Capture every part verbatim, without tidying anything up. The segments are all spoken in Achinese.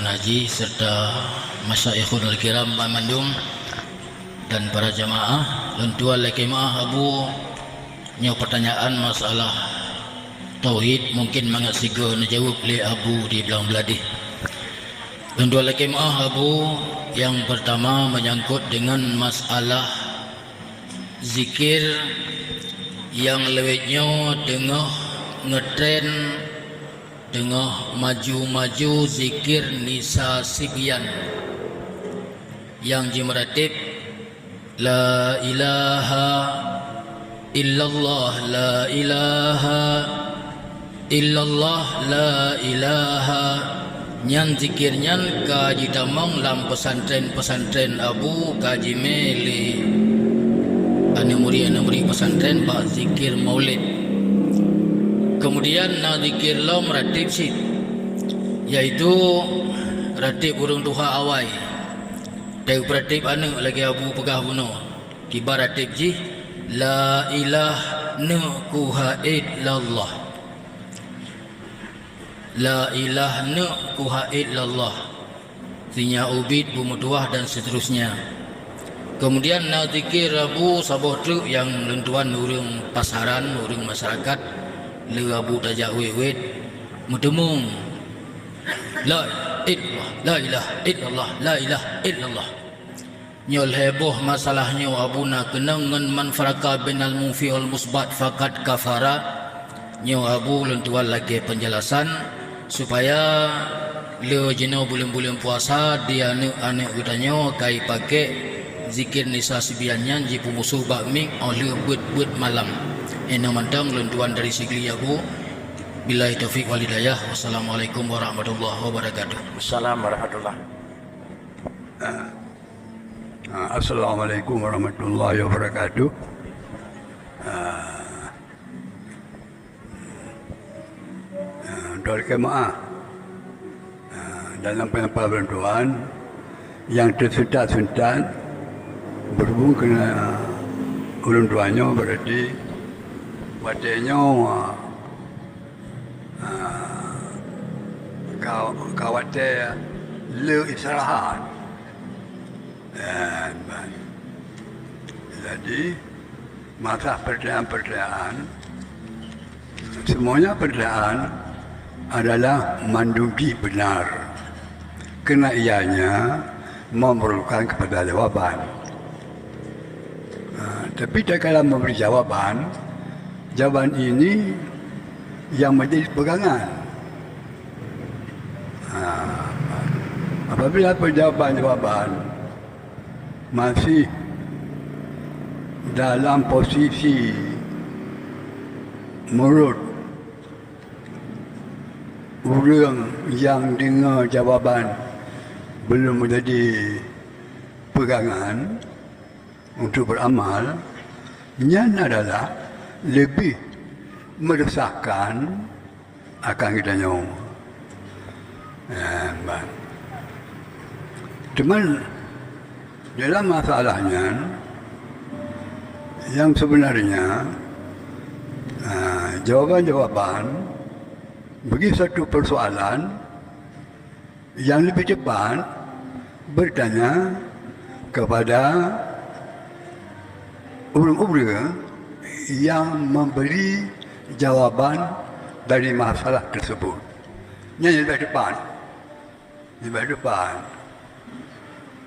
Haji serta masyaikhul kiram banmandum dan para jamaah, lôn tuan lakée meu'ah Abu, nyoe pertanyaan masalah tauhid mungkin mangat sigoe neujaweueb lé Abu di Blang Bladeh. Lôn tuan lakée meu'ah Abu, nyang pertama menyangkut dengan masalah zikir nyang lewat nyoe teungoh ngetren, teungoh maju-maju zikir Nisa Sibyan nyang jimeuratéb, "La ilaha illallah, la ilaha illallah, la ilaha." Nyan zikir nyan ka jitamong lam pesantren-pesantren Abu, ka jimé lé aneuk murit-aneuk murit pesantren bak zikir maulid. Kemudian na zikir lom ratéb cit, yaitu ratéb ureuëng tuha awai. Teupeuratéb aneuk lagée Abu peugah bunoe, kiban ratéb jih, "La ilah neuk kuha illallah. La ilah neuk kuha illallah." Sinyak ubit beumeutuwah dan seterusnya. Kemudian na zikir Abu saboh treuk nyang lôn tuan ureuëng pasaran, ureuëng masyarakat, lé Abu tajak wét-wét, meuteumong, "La ilah, la ilah illallah, la ilah illallah." Nyoe lhée boh masalah nyoe Abu na keunong ngon man farraqa bainal mufi wal musbat faqad kafara. Nyoe Abu lôn tuan lakée peunjelasan supaya lé jinoe buleuen-buleuen puasa di aneuk-aneuk geutanyoe ka ipakék zikir Nisa Sibyan nyan jipeumusoh bak mieng óh lheueh beuet-beuet malam. Inoe mantong lôn tuan dari Sigli Abu. Billahi taufiq wal hidayah. Wassalamualaikum warahmatullahi wabarakatuh. Assalam warahmatullah. Ah, Assalamualaikum warahmatullahi wabarakatuh. Ah, ah, tuan keumaah. Ah, dalam penyampaian bantuan yang tersentak-sentak berhubung kena ulun tuan nyoe, berarti watée nyoe, ah, ah, ka, ka watée le istirahat. Dan, jadi, masalah pertanyaan-pertanyaan, semuanya pertanyaan adalah mandum jih benar, kerana ianya memerlukan kepada jawaban. Ha, tapi tatkala memberi jawaban, jawaban ini yang menjadi pegangan. Ha, apabila jawaban-jawaban masih dalam posisi menurut ureuëng nyang deungoe jawaban belum menjadi pegangan untuk beramal, nyan adalah lebih meresahkan akan geutanyoe. Eh, ban. Cuman, dalam masalah nyan, yang sebenarnya, ah, jawaban-jawaban bagi satu persoalan yang lebih tepat bertanya kepada ureuëng-ureuëng yang memberi jawaban dari masalah tersebut. Nyan yang lebih tepat. Lebih tepat.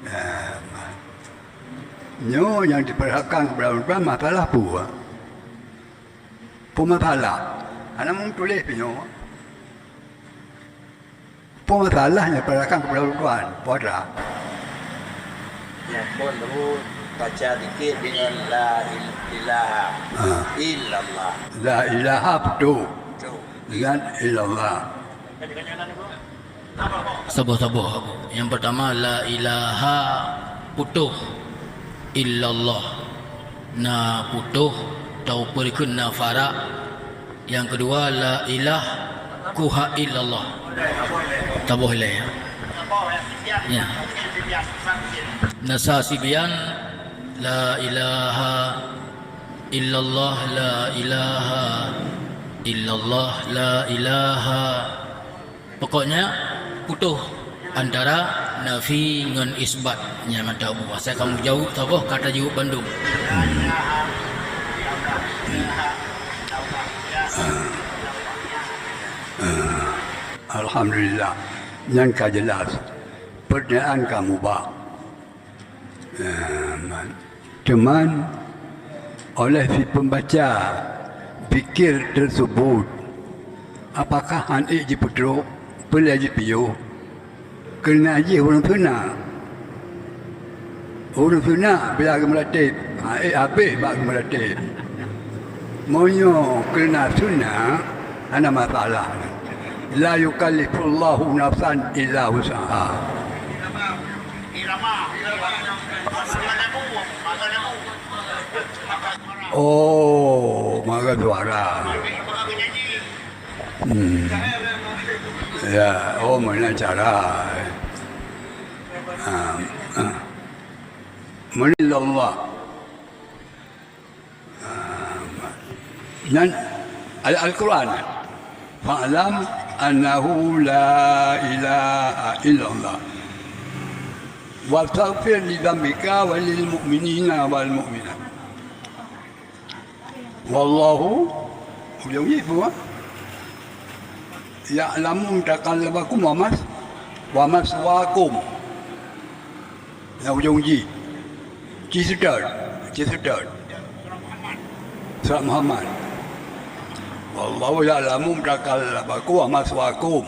Ya. Nyoe yang diperhatikan kepada ureuëng masalah apa? Apa masalah? Anak mau tulis nyoe. Apa masalah yang diperhatikan kepada ureuëng tuan? Apa ada? Yang pun dulu baca zikir dengan la il-, ilaha Ha. illallah. La ilaha betul. Betul. Dan illallah. Saboh-saboh. Yang pertama, la ilaha putoh illallah. Na putoh, tau peurikheun na farak. Yang kedua, la ilah kuha illallah. Taboh ilai. Ya. Nasa sibian, la ilaha illallah, la ilaha illallah, la ilaha. Pokoknya, putoh. Antara nafi ngon isbat nyan mantong. Asai kamu jaweueb saboh ka tajaweueb bandum. Alhamdulillah, nyan ka jelas. Peurtanyaan ka mubah. Teuma oleh si peumbaca zikir teuseubut, apakah han ék jipeutrok, peue lé jipiôh? Keureuna jih ureuëng sunat. Ureuëng sunat bila geumeuratéb, han ék habéh bak geumeuratéb. Meunyoe keureuna sunat, hana masalah. La yukallifullahu nafsan illa wus'aha. Oh, maka suara. Hmm. Ya, oh, mana cara. Ah, ah. Mana Allah. Nyan ayat Al-Quran. Fa'lam annahu la ilaha illallah. Wastaghfir li dzambika wa lil mu'minina wal mu'minat. Wallahu, ujong jih peue? Ya'lamu mutaqallabakum wa mas-, wa maswakum. Nyang ujong jih. Ci seutôt, ci seutôt. Surat Muhammad. Wallahu ya'lamu mutaqallabakum wa maswakum.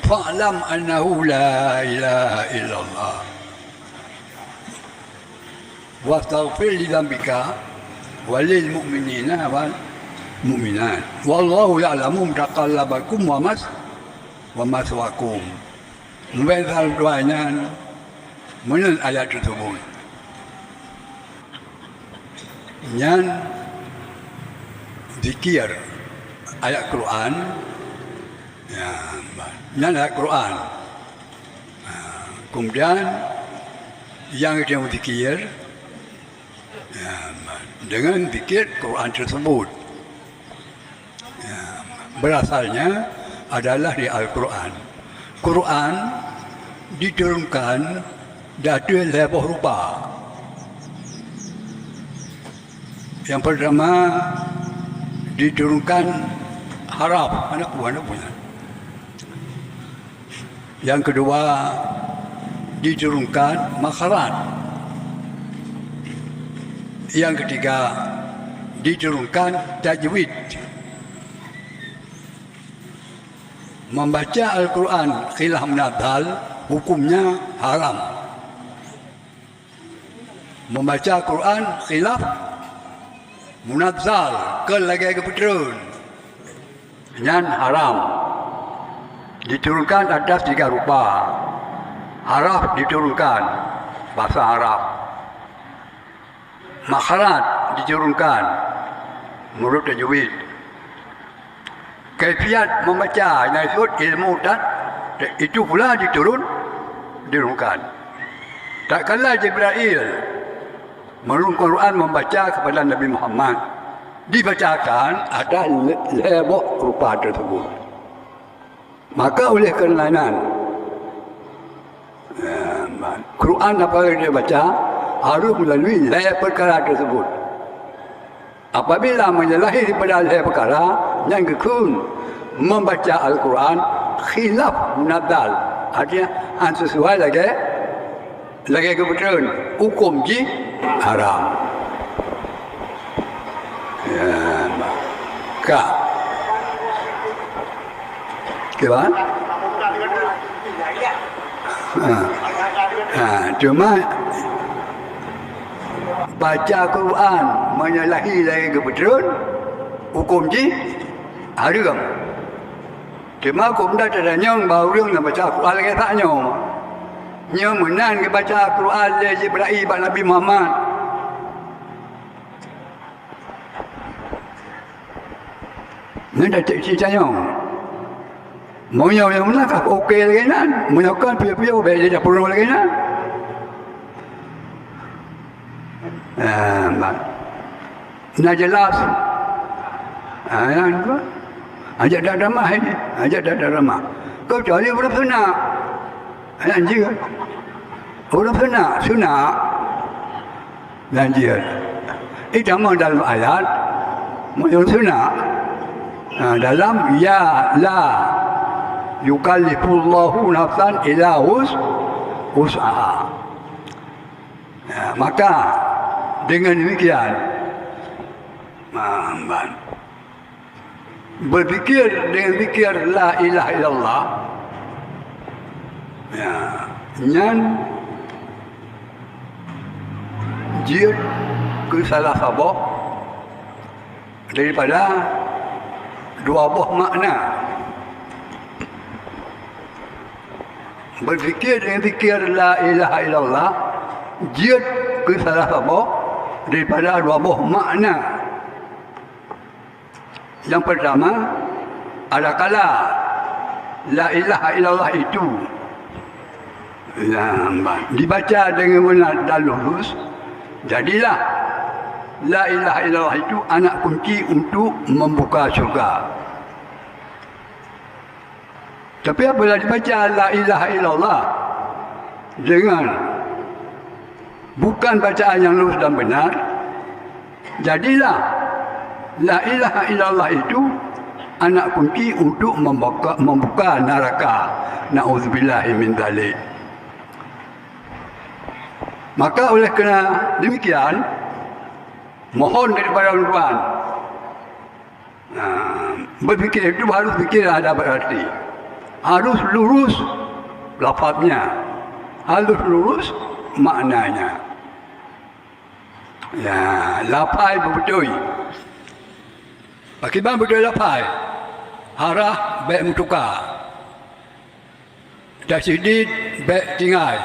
Fa'lam annahu la ilaha illallah. Wastaghfir li dzambika wa lil mu'minina wal mu'minat. Wallahu ya'lamu mutaqallabakum wa mas-, wa maswakum. Meubaca doa nyan meunan ayat teuseubut. Nyan zikir ayat Quran. Ya, nyan ayat Quran. Ha, kemudian yang dia zikir, ya, dengan zikir Quran tersebut. Ya, berasalnya adalah di Al-Quran. Quran diturunkan di ateueh lhèe boh rupa. Yang pertama diturunkan haraf, anak buah, anak buah. Yang kedua diturunkan makhraj. Yang ketiga diturunkan tajwid. Membaca Al-Quran khilaf munazzal hukumnya haram. Membaca Quran khilaf munazzal, keu lagèe geupeutreun, nyan haram. Diturunkan atas tiga rupa. Haraf diturunkan, bahasa Arab. Makhraj diturunkan, meunurot tajwid. Kaifiat membaca nyang disebut ilmu dan itu pula diturun, diturunkan. Tatkala Jibrail menurunkan Quran membaca kepada Nabi Muhammad, dibacakan atas le-, lhèe boh rupa tersebut. Maka oleh kerana nyan, eh, Quran apabila dibaca harus melalui lhèe perkara tersebut. Apabila menyalahi daripada lhèe perkara, nyan geukheun membaca Al-Quran khilaf munazzal, artinya han sesuai lagèe, lagèe geupeutreun, hukum jih haram. Ya, ka. Kiban? Ha. Ha, cuma baca Quran menyalahi lagèe geupeutreun, hukum jih haram. Cuma hukum dah tanyong bak ureueng nyang baca Quran lagèe that nyoe. Nyoe meunan geubaca Quran lé Jibrail bak Nabi Muhammad. Nyan dah cit-cit tanyoe. Meunyoe nyang meunan ka oke lagèe nyan, meunyoe kon piôh-piôh bèk jeuet tapeurunoe lagèe nyan. Ah, bah. Na jelas. Ah, nyan tu. Ajak dak ramah ini, ajak dak ramah. Kecuali ureuëng sunat. Nyan jeuet. Ureuëng sunat, sunat. Nyan jeuet. Itamong dalam ayat, meunyoe sunat. Ha, dalam ya la yukallifullahu nafsan illa wus-, wus'aha. Ya, maka dengan demikian, ha, ban. Berzikir dengan zikir la ilaha illallah, ya, nyan jeuet keu salah saboh daripada dua boh makna. Berzikir dengan zikir la ilaha illallah jeuet keu salah saboh daripada dua boh makna. Yang pertama, adakala la ilaha illallah itu, nah, dibaca dengan benar dan lurus, jadilah la ilaha illallah itu anak kunci untuk membuka syurga. Tapi apabila dibaca la ilaha illallah dengan bukan bacaan yang lurus dan benar, jadilah la ilaha illallah itu anak kunci untuk membuka, membuka neraka. Na'udzubillahi min dzalik. Maka oleh kerana demikian, mohon daripada ulôn, nah, berfikir itu harus fikir ada berarti. Harus lurus lafaznya. Harus lurus maknanya. Ya, lafai beubeutôi. Pakriban beutôi lafai? Harah bék meutuka. Tasydid bék tinggai.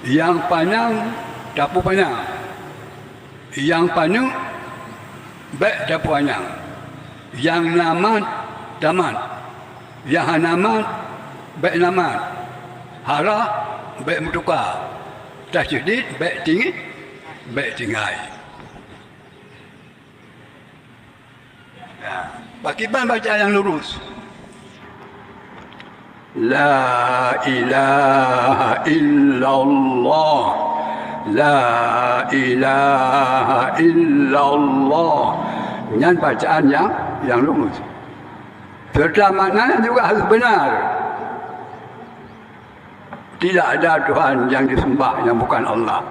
Nyang panyang tapeupanyang. Nyang paneuk bék tapeupanyang. Nyang na mat, tamat. Nyang hana mat, bék na mat. Harah bék meutuka. Tasydid bék ting-, bék tinggai. Ya. Pakriban bacaan nyang lurus? La ilaha illallah. La ilaha illallah. Nyan bacaan nyang, nyang lurus. Serta maknanya juga harus benar. Tidak ada Tuhan yang disembah yang bukan Allah.